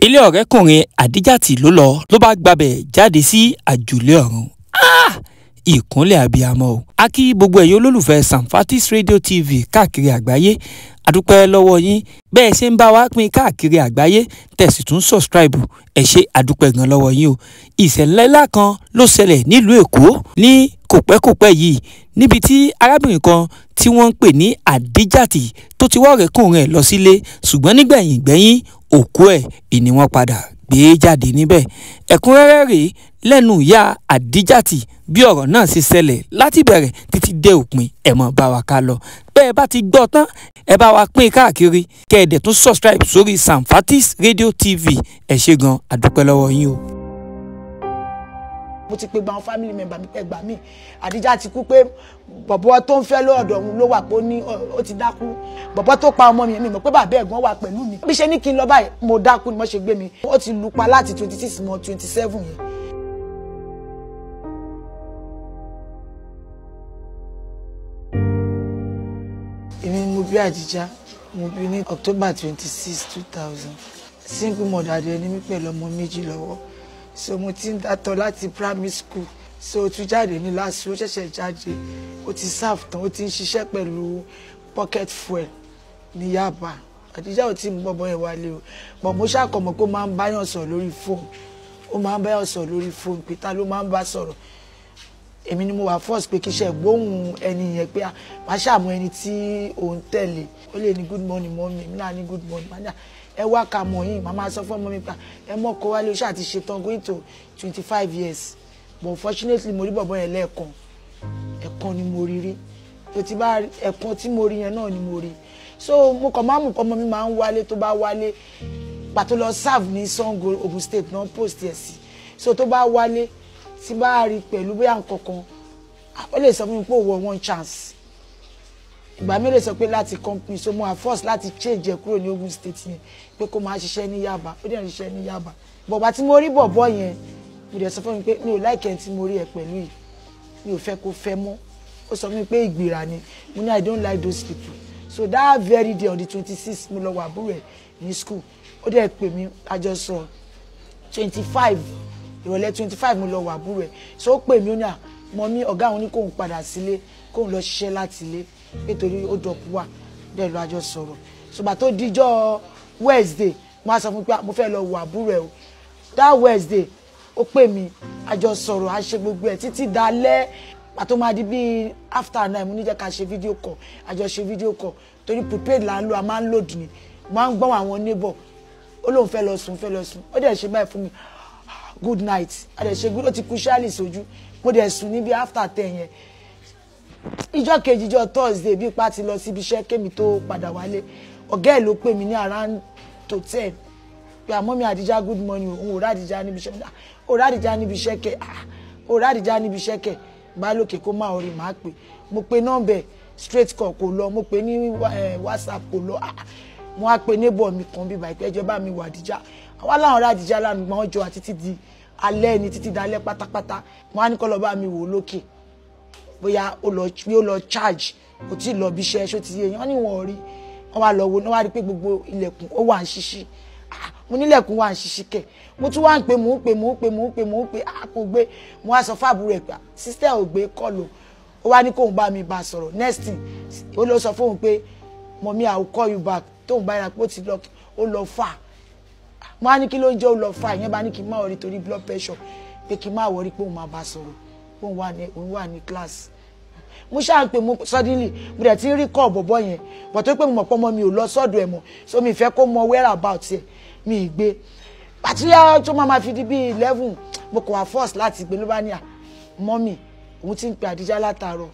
Ilé ọ̀rẹ́kùnrin Àdíjàtì ló lọ ló bá gbabẹ̀ jáde sí àjùlé ọ̀run. Ìkúnlẹ̀ abiyamọ o. A kí gbogbo ẹ̀yin olólùfẹ́ Samfatis Radio TV káàkiri àgbáyé. Àdúpẹ́ lọ́wọ́ yín bẹ́ẹ̀ ṣe ń bá wa pín káàkiri àgbáyé, tẹ̀sí tún subscribe. Ẹ ṣe, àdúpẹ́ gan lọ́wọ́ yín o. Ìṣẹ̀lẹ̀ ńlá kan ló ṣẹlẹ̀ nílùú Èkó ní kòpẹ́kòpẹ́ yìí, níbi tí arábìnrin kan tí wọ́n ń pè ní Àdíjàtì tó ti wá ọ̀rẹ́kùnrin ẹ̀ lọ sílé, ṣùgbọ́n nígbẹ̀yìn gbẹ́yìn òkú ẹ̀ ìní wọn padà gbé jáde níbẹ̀. Ẹ̀kúnrẹ́rẹ́ rèé lẹ́nu ìyá Àdíjàtì bí ọ̀rọ̀ náà ṣe ṣẹlẹ̀ láti bẹ̀rẹ̀ títí dé òpin. Ẹ mọ̀ bá wa ká lọ. Bẹ́ẹ̀ bá ti gbọ́ tán, ẹ bá wa pín káàkiri, kẹ́ ẹ dẹ̀ tún subscribe sórí Samfatis Radio TV. Ẹ ṣé gan, àdúpẹ́ lọ́wọ́ yín o. Mo ti pe gba àwọn family member mi pé gbà mí, Àdíjà ti kú, pé bọ̀bọ̀ tó ń fẹ́ lọ́dọ̀ òun ló wà, pé ó ní ó ti dákú. Bọ̀bọ̀ tó pa ọmọ mi, mi mọ̀ pé bàbá ẹ̀gbọ́n wà pẹ̀lú mi. Bí ṣe ní kí n lọ báyìí, mo dákú ni mo ṣe gbé mi. Ó ti lù pa láti 26 mọ́ 27 yẹn. Èmi ni mo bí Àdíjà. Mo bí ní October 26, 2000. Single mother dẹ̀ ni mí pẹ̀lú ọmọ méjì lọ́wọ́. So mo ti ń dátọ̀ láti primary school. So ó tún jáde ní last, ó ṣẹ̀ṣẹ̀ jáde, ó ti serve tán, ó ti ń ṣiṣẹ́ pẹ̀lú Pocket Fuel ní Yaba. Àdíjà ò tí ń bọ́bọ́ yẹn wálé o, but mo ṣàkọmọ̀ pé ó máa ń báyàn sọ̀rọ̀ lórí fóònù. Ó máa ń báyàn sọ̀rọ̀ lórí fóònù pé ta ló máa ń bá sọ̀rọ̀. Èmi ni mo wà first pé kí iṣẹ́ gbóhùn ẹni yẹn, pé màá ṣàmú ẹni tí òun tẹ̀lé. Ó lè ní, "Good morning, mommy." Èmi náà ní, "Good morning." Màá ní, "Ẹ wá ka mọ̀ yín." Màá máa sọ fún ọmọ mi pa ẹ mọ́ kó wálé. Ó ṣáà ti ṣetán, going to 25 years, but unfortunately mo rí bọ̀bọ̀ yẹn lẹ́ẹ̀kan. Ẹ̀kan ni mo rí rí tó ti bá ẹ̀kan tí mo rí yẹn náà ni mo rí. So mo kàn máa mú ọmọ mi máa ń wálé. Tó bá wálé, pàtó lọ serve ní Sango, Ogun State náà post ẹ̀ sí. So tó bá wálé, tí bá rí pẹ̀lú bóyá nǹkan kan, ó lè sọ fún mi pé òwò one chance. Ìgbà mi lè sọ pé láti company. So mo wà force láti change ẹ kúrò ní Ogun State yẹn pé kó máa ṣiṣẹ́ ní Yaba. Ó dẹ̀ ń ṣiṣẹ́ ní Yaba. Bọ̀bá tí mo rí bọ̀bọ̀ yẹn, mo dẹ̀ sọ fún mi pé mi ò like ẹ̀ tí mo rí ẹ pẹ̀lú yìí, mi ò fẹ́ kó fẹ́ mọ́. Ó sọ fún mi pé ìgbéra ni. Mo ní, "I don't like those people." So that very day, on the 26, mo lọ wà àbúrò ẹ̀ ní school. Ó dẹ̀ pè mí, a jọ sọ 25, ìrọ̀lẹ́ 25 mo lọ wà àbúrò ẹ̀. So ó pè mí, ó ní à mummy, ọ̀gá òun ní kóun padà sílé, kóun lọ ṣiṣẹ́ láti ilé nítorí ó dọ̀kú wà dẹ̀ lọ. Àjọ sọ̀rọ̀. Ṣùgbọ́n tó díjọ́ Wednesday, mo á sọ fún pé mo fẹ́ lọ wò àbúrò ẹ̀ o. That Wednesday ó pè mí, àjọ sọ̀rọ̀, a ṣe gbogbo ẹ̀ títí dalẹ́. Pàtó máa di bíi after 9, mo ní jẹ́ ká ṣe video call. Àjọ ṣe video call torí prepaid là ń lò, a máa ń load ni. Mo máa ń gbọ́n àwọn neighbor. Ó lóun fẹ́ lọ sùn, fẹ́ lọ sùn. Ó dẹ̀ ṣe báyìí fún mi, "Good night." A dẹ̀ ṣe good. Ó ti kú ṣáàlì sójú. Mo dẹ̀ sùn níbi after 10 yẹn. Ìjọ́ kejì, ìjọ́ Thursday, bí ipa ti lọ síbi iṣẹ́ kémi tó padà wálé, ọ̀gá ẹ̀ ló pè mí ní around to 10 pé, "Àmọ́ mi Àdìjá, good morning." Òun ò rádìjá níbi iṣẹ́. Ò rádìjá níbi iṣẹ́ kẹ? Ò rádìjá níbi iṣẹ́ kẹ? Bá lókè kó má orí màá pè. Mo pe nọ́mbẹ̀, straight call, kò lọ. Mo pe ní WhatsApp, kò lọ. Mo wá pe neighbor mi kan bíbá ìpẹ́ ẹjọ́ bá mi wà Àdìjá. Àwa láwọn ará Àdìjá lánàá gbọ́n jọ àti títí di alẹ́ ni, títí dalẹ́ pátápátá. Mo wá ní kó lọ bá mi wò lókè bóyá ó lọ, bí ó lọ charge, kò tí ì lọ bí iṣẹ́. Ṣó ti yé yẹn? Wọ́n ní wọ́n rí. Wọ́n wá lọ wo, wọ́n wá rí pé gbogbo ilẹ̀kùn ó wà ń ṣíṣí. Mo nílẹ̀kùn wà ń ṣíṣí kẹ̀. Mo tún wá ń pè, mò ń pè, mò ń pè, mò ń pè, mò ń pè, á kò gbé. Mo wá sọ fáàbùrò ẹ̀ pé sister ò gbé call o. Ó wá ní kóun bá mi bá sọ̀rọ̀. Next thing, ó lọ sọ fóun pé, "Mummy, I will call you back." Tóun bá yára pé ó ti lọ, ó lọ fà. Mo á ní kí ló ń jẹ́ ó lọ fà? Ìyẹn bá ní kí n má worry torí blood pressure, pé kí n má worry, pé òun máa bá sọ̀rọ̀, pé òun wà ní class. Mo ṣáà ń pè mo. Suddenly mo dẹ̀ ti ń rí call bọ̀bọ̀ yẹn, but tó pé mo mọ̀ pé ọmọ mi ò lọ sọ́dọ̀ ẹ̀ mọ́, so mi fẹ́ kó mọ whereabout ẹ̀, mi ì gbé. Àti tó máa ma fi di bíi 11, mo kò wá force láti gbé. Ló bá ní, "À mummy, òun ti ń pe Àdíjá látàárọ̀.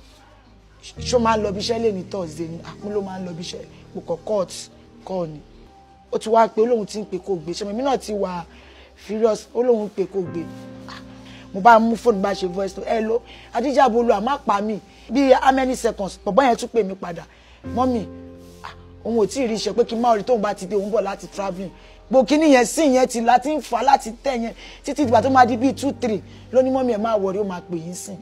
Ṣó máa ń lọ bí iṣẹ́ lè ní Thursday ni?" Àmú ló máa ń lọ bí iṣẹ́. Mo kọ̀ cut call ni. Ó ti wá pé olóhùn ti ń pè, kó gbé. Ṣe mi náà ti wà furious. Olóhùn pé kó gbé. Mo bá mú fóònù, bá ṣe voice note, "Hello Àdíjà Bolu, àmá pa mí." Bíi how many seconds, bọ̀bọ́ yẹn tún pè mí padà, "Mummy, òun ò tí ì rí iṣẹ́, pé kí n má rí tóun bá ti dé, òun bọ̀ láti travelling." Gbogbo kíní yẹn sí yẹn ti láti ń fà láti tẹ̀ yẹn títí ìgbà tó máa di bíi 2, 3 lóní, "Mummy, ẹ̀ máa worry, ó máa pè yín sìn."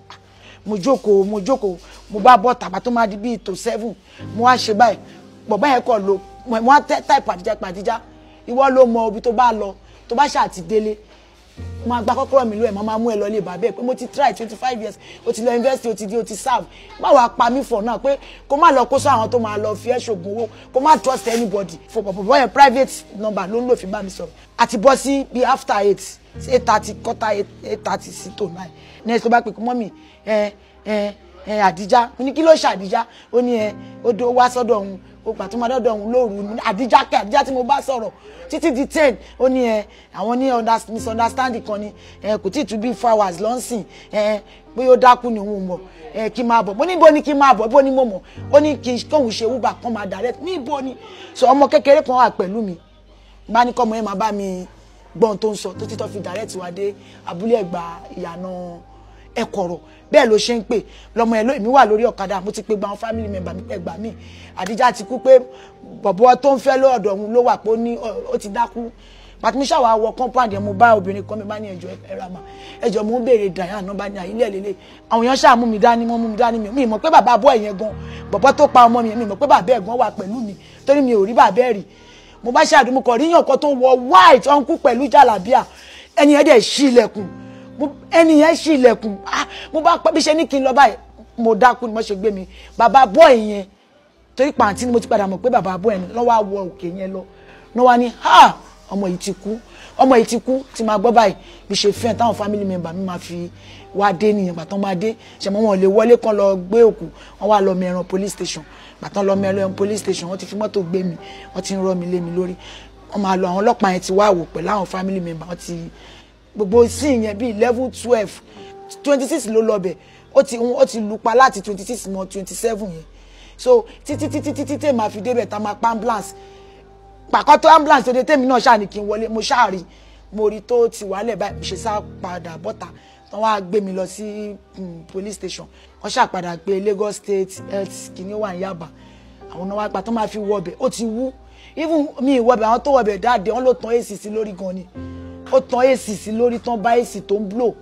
Mo jókòó, mo jókòó, mo bá bọ́ tàbá. Tó máa di bíi tó 7, mo wá ṣe báyìí, bọ̀bọ́ yẹn kọ̀ ló. Mo wá type Àdíjà pé, "Àdíjà, ìwọ ló mọ ibi tó bá lọ." Tó bá ṣáà ti délé, máa gba kọ́kọ́rọ́ mi lọ ẹ̀, máa mú ẹ lọ ilé bàbá ẹ̀, pé mo ti try 25 years, o ti lọ university, o ti di, o ti serve, má wàá pa mí for now, pé kó má lọ kó sọ àwọn tó máa lọ fi ẹ́ ṣògùn owó, kó má trust anybody. For bọ̀bọ̀ yẹn, private number ló ń lò fi bá mi sọ̀rọ̀. Àti bọ́ sí bí after 8, 8:30, 7:45, 8:30 sí to 9. Next tó bá pè kó, "Mummy, ẹ ẹ ẹ Àdíjá." Mo ní, "Kí ló ṣe Àdíjá?" Ó ní ẹ ó dó wá sọ́dọ̀ òun, ó pàtó máa dọ́dọ̀ òun lóru. Àdíjá kẹ́, Àdíjá tí mo bá sọ̀rọ̀ títí di 10. Ó ní ẹ àwọn ní misunderstanding kan ni, ẹ kò tí ì tún bí 4 hours lọ́nsìn, ẹ pé ó dákú ni, òun mọ̀, ẹ kí n máa bọ̀. Mo ní, "Ibo ni kí n máa bọ̀? Ibo ni mo mọ̀?" Ó ní kí kóun ṣe Uber kan máa direct ní ibo ni. So ọmọ kékeré kan wà pẹ̀lú mi, bá ní kọ́mọ yẹn máa bá mi gbọ́n tó ń sọ, tó títọ́ fi direct wá dé Abúlé Ẹ̀gbá, ìyànà Ẹ̀kọ̀rọ̀. Bẹ́ẹ̀ ló ṣe ń pè lọ́mọ ẹ̀ ló. Èmi wà lórí ọ̀kadà, mo ti pe gba àwọn family member mi pé gbà mí, Àdíjà ti kú, pé bọ̀bọ̀ tó ń fẹ́ lọ́dọ̀ òun ló wà, pé ó ní ó ti dákú. Pàtó mi ṣàwà wọ compound yẹn, mo bá obìnrin kan, mi bá ní, "Ẹjọ́, ẹ̀rọ àmà, ẹjọ́, mo ń béèrè Diane náà." Bá ní àyílẹ̀ lélẹ̀. Àwọn èèyàn ṣáà mú mi dání, wọ́n mú mi dání. Mi mọ̀ pé bàbá bọ́ ẹ̀yẹn gan, bọ̀bọ̀ tó pa ọmọ mi, mi mọ̀ pé bàbá ẹ̀ gan wà pẹ̀lú mi, torí mi ò rí bàbá ẹ̀ rí. Mo bá ṣàdúmọ̀ kọ̀ ríyàn kan tó wọ white ọ̀nkú pẹ̀lú jàlábíà. Ẹni yẹn dẹ̀ ṣí ilẹ̀kùn, ẹni yẹn ṣí ilẹ̀kùn. Ah, mo bá pẹ́ bí ṣe ní kí n lọ báyìí, mo dákú ni mo ṣe gbé mi. Bàbá bọ́ yẹn, torí pàǹtí ni mo ti padà mọ̀ pé bàbá bọ́ yẹn lọ́wọ́ àwọ̀ òkè yẹn lọ ní wọ́n á ní, "Ha, ọmọ yìí ti kú, ọmọ yìí ti kú." Tí máa gbọ́ báyìí bí ṣe fẹ́ táwọn family member mi máa fi wá dé nìyẹn. Gbàtàn máa dé, ṣẹ̀mọ́ wọn ò lè wọlé kan lọ gbé òkú, wọn wá lọ Mẹ́ran police station. Gbàtàn lọ Mẹ́ran police station, wọ́n ti fi mọ́tò gbé mi, wọ́n ti ń rọ́ mi lé mi lórí, wọ́n máa lọ. Àwọn ọlọ́pàá yẹn ti wá wò pẹ̀lú àwọn family member, wọ́n ti gbogbo sí yẹn bíi 11, 12, 26 ló lọ bẹ̀. Ó ti lù pa láti 26 mọ́ 27 yẹn. So títí títí títí tèmi máa fi débẹ̀, tá máa pa ambulance pàkọ́tọ́, ambulance tó dé, tèmi náà ṣáà ní kí n wọlé. Mo ṣáà rí, mo rí tó ti wálẹ̀ báyìí, mo ṣe sá padà bọ́ta. Wọ́n wá gbé mi lọ sí police station. Wọ́n ṣáà padà gbé Lagos State Health kìíní wà ní Yaba. Àwọn náà wá pa tó máa fi wọbẹ̀, ó ti wú. Even mi ìwọbẹ̀, àwọn tó wọbẹ̀ dáadé, wọ́n ló tan AC sí lórí gan ni, ó tan AC sí lórí tán, bá AC tó ń blow.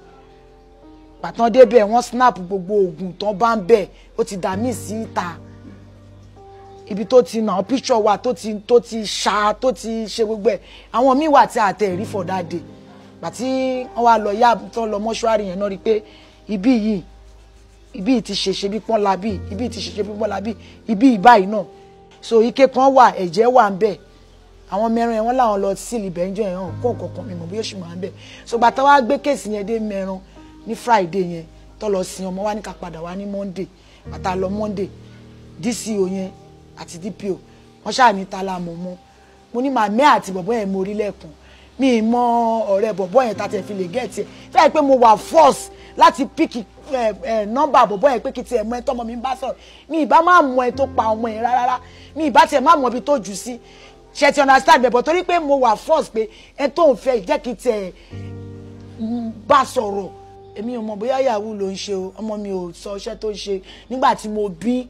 Pàtàn débẹ̀, wọ́n snap gbogbo oògùn tán bá ń bẹ̀, ó ti dà mí sí ìta ibi tó ti nà picture wa, tó ti ṣá, tó ti ṣe gbogbo ẹ̀. Àwọn míì wà tí a tẹ̀ rí for that day. Gbàtí wọ́n wá lọ yá tó lọ mọ́ṣúárì yẹn náà, rí i pé ibi yìí, ibi yìí ti ṣèṣe bí pọ́n labí, ibi yìí ti ṣèṣe bí pọ́n labí, ibi yìí báyìí náà. So ike kan wà, ẹ̀jẹ̀ wà ń bẹ̀. Àwọn mẹ́rin yẹn, wọ́n làwọn lọ sí ibẹ̀ ń jọ yẹn hàn kó nǹkan kan, mi mọ̀ bí yóò ṣì máa ń bẹ̀. So gbàtà wá gbé case yẹn dé Mẹ́ran ní Friday yẹn, tó lọ sin ọmọ wa, ní ká padà wá ní Monday. Bàtà lọ Monday, DCO yẹn àti DPO, wọ́n ṣáà ní ta la mọ̀ mọ́. Mo ní màmí àti bọ̀bọ́ yẹn mo rí lẹ́ẹ̀kan, mi mọ ọ̀rẹ́ bọ̀bọ́ yẹn tàtẹ̀ fi lè get ẹ̀. Fẹ́ẹ́ pé mo wà force láti pick ẹ ẹ nọ́mbà bọ̀bọ́ yẹn, pé kí tiẹ̀ mọ ẹ tọ́mọ mi ń bá sọ̀rọ̀. Mi ìbá má mọ ẹ tó pa ọmọ yẹn rárá, mi ìbá tiẹ̀ má mọ ibi tó jù sí, ṣe ti understand bẹ̀ bọ̀, torí pé mo wà force pé ẹ tó ń fẹ́ jẹ́ kí tiẹ̀ bá sọ̀rọ̀. Èmi ò mọ̀ bóyá yahoo ló ń ṣe o. Ọmọ mi ò sọ iṣẹ́ tó ń ṣe. Nígbà tí mo bí,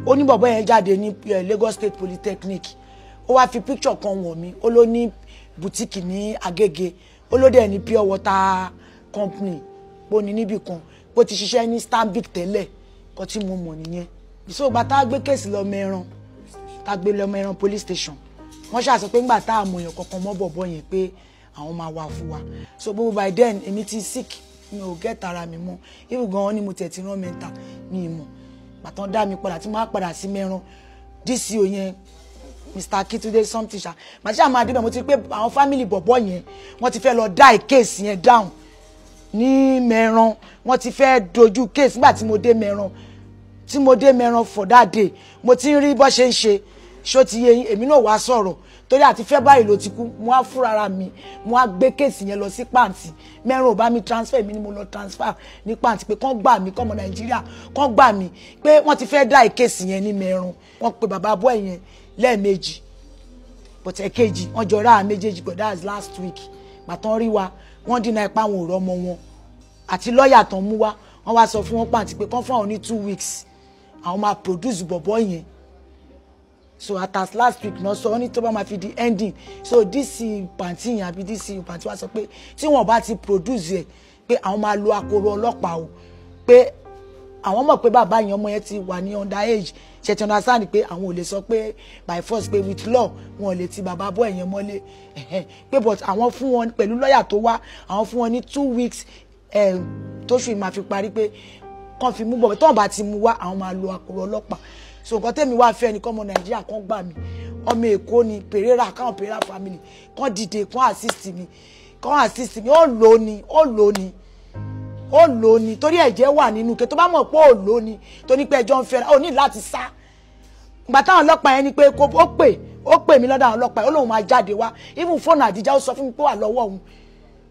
ó ní bọ̀bọ́ yẹn jáde ní Lagos State Polytechnic. Ó wá fi picture kan wọ̀n mí, ó ló ní boutique ní Agége, ó ló dẹ̀ ní pure water company bó ní níbì kan, bó ti ṣiṣẹ́ ní Stanbic tẹ́lẹ̀. Kan tí mo mọ̀ nìyẹn. Ìṣòwò tá a gbé case lọ Mẹ́ran, tá a gbé lọ Mẹ́ran police station, wọ́n ṣàṣọ pé ńgbà tá a mọ̀ èèyàn kankan mọ́ bọ̀bọ́ yẹn, pé àwọn máa wà fún wa. So gbogbo by then, èmi ti sick, mi ò get ara mi mọ́. Even gan ni mo tẹ̀ ti rán mẹ́ta, mi ì mọ̀. Bàtàn dá mi padà, tí mo á padà sí Mẹ́ran, DCO yẹn, Mr. Akitunde something ṣá, màá ṣáà máa débẹ̀, mo ti rí pé àwọn family bọ̀bọ̀ yẹn, wọ́n ti fẹ́ lọ dá case yẹn down ní Mẹ́ran, wọ́n ti fẹ́ dojú case. Nígbà tí mo dé Mẹ́ran, tí mo dé Mẹ́ran for that day, mo ti ń rí bó ṣe ń ṣe. Ṣó ti yé yín? Èmi náà wá sọ̀rọ̀ torí àti February ló ti kú. Mo á fúnra mi, mo á gbé case yẹn lọ sí Pàǹtí. Mẹ́rin ò bá mi transfer, mi ni mo lọ transfer ní Pàǹtí, pé kán gbà mí, kọ́mọ Nàìjíríà kán gbà mí, pé wọ́n ti fẹ́ dá case yẹn ní Mẹ́rin. Wọ́n pe bàbá bọ́ yẹn lẹ́ẹ̀mejì, but ẹ̀kejì wọ́n jọ ra méjèèjì, but that's last week. Bàtàn rí wa, wọ́n dínà ipá wọn ò rọ́mọ wọn àti lọ́ọ̀yà tán mú wá. Wọ́n wá sọ fún wọn Pàǹtí pé kán fún àwọn ní 2 weeks, àwọn máa produce bọ̀bọ̀ yẹn. So at as last week náà sọ, wọ́n ní tó bá máa fi di ending. So DC Pàǹtí yẹn àbí DC Pàǹtí wá sọ pé tí wọ́n bá ti produce ẹ̀, pé àwọn máa lo akoro ọlọ́pàá o, pé Àwọn mọ̀ pé bàbá yẹn, ọmọ yẹn ti wà ní under age, ṣe ti understand, pé àwọn ò lè sọ pé by force, pé with law, wọn ò lè ti bàbá bọ́ ẹ̀yẹn mọ́lé, pé but àwọn fún wọn pẹ̀lú lọ́ọ̀yà tó wá, àwọn fún wọn ní 2 weeks tóṣù máa fi parí, pé kàn fi mú bọ̀. Tọ́wọ́n bá ti mú wá, àwọn máa lo àkùrọ̀ ọlọ́pàá. So nǹkan tẹ́mi wá fẹ́ ni kọ́mọ Nàìjíríà kan gbà mí, ọmọ Èkó ni Pereira, káwọn Pereira family kàn dìde, kàn assist mi, kàn assist mi. Ó lò ó ni, ó lò ó ni, ó lò ó ni, torí ẹ̀jẹ̀ wà nínú ke. Tó bá mọ̀ pé ó lò ó ni, tó ní pé ẹjọ́ ń fẹ́ra, ó ní láti sá. Ìgbà táwọn ọlọ́pàá yẹn ni pé kó ó pè, ó pè mí lọ́dọ̀ àwọn ọlọ́pàá, ó lóun máa jáde wá. Even fóònù Àdìjá, ó sọ fún mi pé ó wà lọ́wọ́ òun.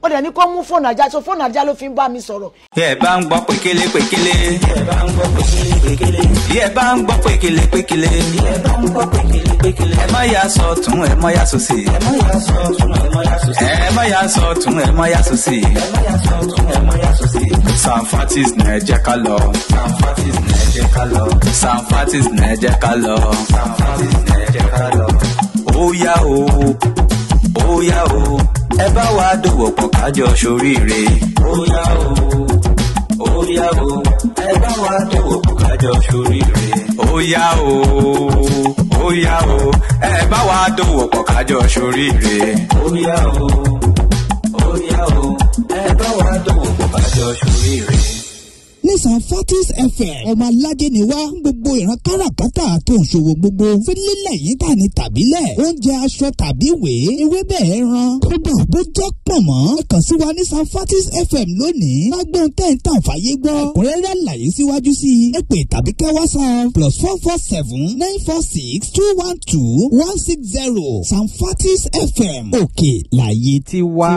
Ó dẹ̀ ní kó mú fóònù Àdìjá, so fóònù Àdìjá ló fi ń bá mi sọ̀rọ̀. Bí ẹ bá ń gbọ́ pékélé pékélé. Bí ẹ bá ń gbọ́ pékélé pékélé. Bí ẹ bá ń gbọ́ pékélé pékélé. Bí ẹ bá ń gbọ́ pékélé pékélé. Ẹ má yà sọ̀tún, ẹ má yà sósì. Ẹ má yà sọ̀tún, ẹ má yà sósì. Ẹ má yà sọ̀tún, ẹ má yà sósì. Ẹ má yà sọ̀tún, ẹ má yà sósì. Sanfatis ní ẹ jẹ́ ká lọ. Sanfatis ní ẹ jẹ́ ká lọ. Sanfatis ní ẹ jẹ́ ká lọ. Sanfatis ní ẹ jẹ́ ká lọ. Ó yá o, ó yá o, ẹ bá wa dòwò pọ̀ kájọ ṣoríire. Ó yá o, ó yá o, ẹ bá wa dòwò pọ̀ kájọ ṣoríire. Ó yá o, ó yá o, ẹ bá wa dòwò pọ̀ kájọ ṣoríire. Ó yá o, ó yá o, ẹ bá wa dòwò pọ̀ kájọ ṣoríire. Ní Sanfatis FM, ọmọ aládé ni wá. Gbogbo ìran káràkátà tó ń ṣòwò gbogbo fílílẹ̀ yìí tà ní tàbílẹ̀, oúnjẹ, aṣọ tàbí ìwé, ewébẹ̀, ẹran, kódà bó jẹ́ pọ̀nmọ́, ẹ kàn sí wa ní Sanfatis FM lónìí. Lágbóhun tẹ́ ń tàn fàyè gbọ́ ẹ̀kúnrẹ́rẹ́ àlàyé síwájú sí i, ẹ pè tàbí kẹ́ WhatsApp +447 946 212 160. Sanfatis FM, òkè láyé tiwa.